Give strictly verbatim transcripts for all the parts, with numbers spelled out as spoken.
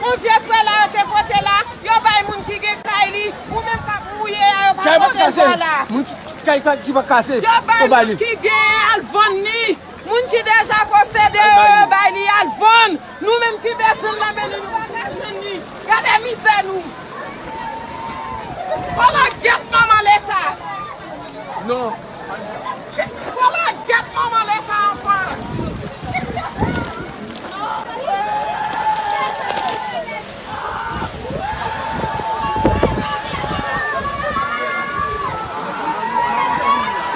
Yon vye prela yo te pote la, yo bay moun ki gen kay li. Ou menm k ap mouye a, yo pa pote l ba la. Moun ki kay ki pa kase, yo bay moun ki gen al vann li. Moun ki deja posede yo, yo bay li al vann. Nou menm ki bezwen l nan men nou, nou pa ka jwenn li. Gade mizè nou. Fò laget manman Leta. Non. Fò laget manman Leta ankò.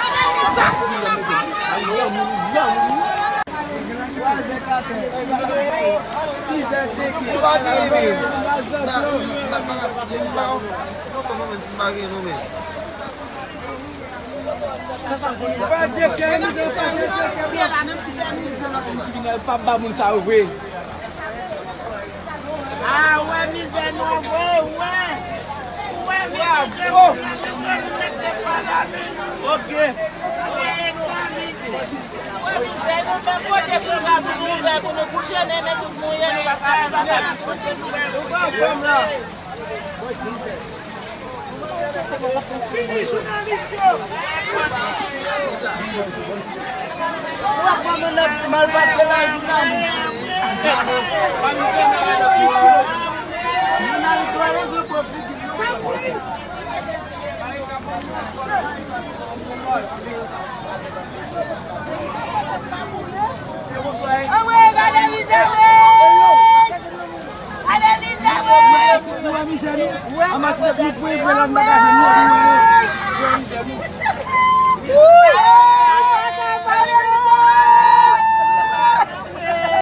Gade mizè pou moun ap pase. Tribinal pa ba moun sa yo vre. A, wè mizè nou vre, wè. Wè mizè nou vre, mete pa la men. Ok. Wè, sa mizè. Wè mizè nou fè kote pou nou, pou nou ouvè, pou nou kouche, men, men tout mouye, nou pa ka, nou pa ka. Ou pa fè m la. Fini jounalis yo! Ou ap pran mennaj mal pase la, jounalis. Jounalis la, rezon pou figi nou. Anmwe, gade mizè, wi! Gade mizè, wi! Ou wè mizè nou? An Matinik, nou pran vre la, nou pa ka jwenn nou, nou wè mizè nou.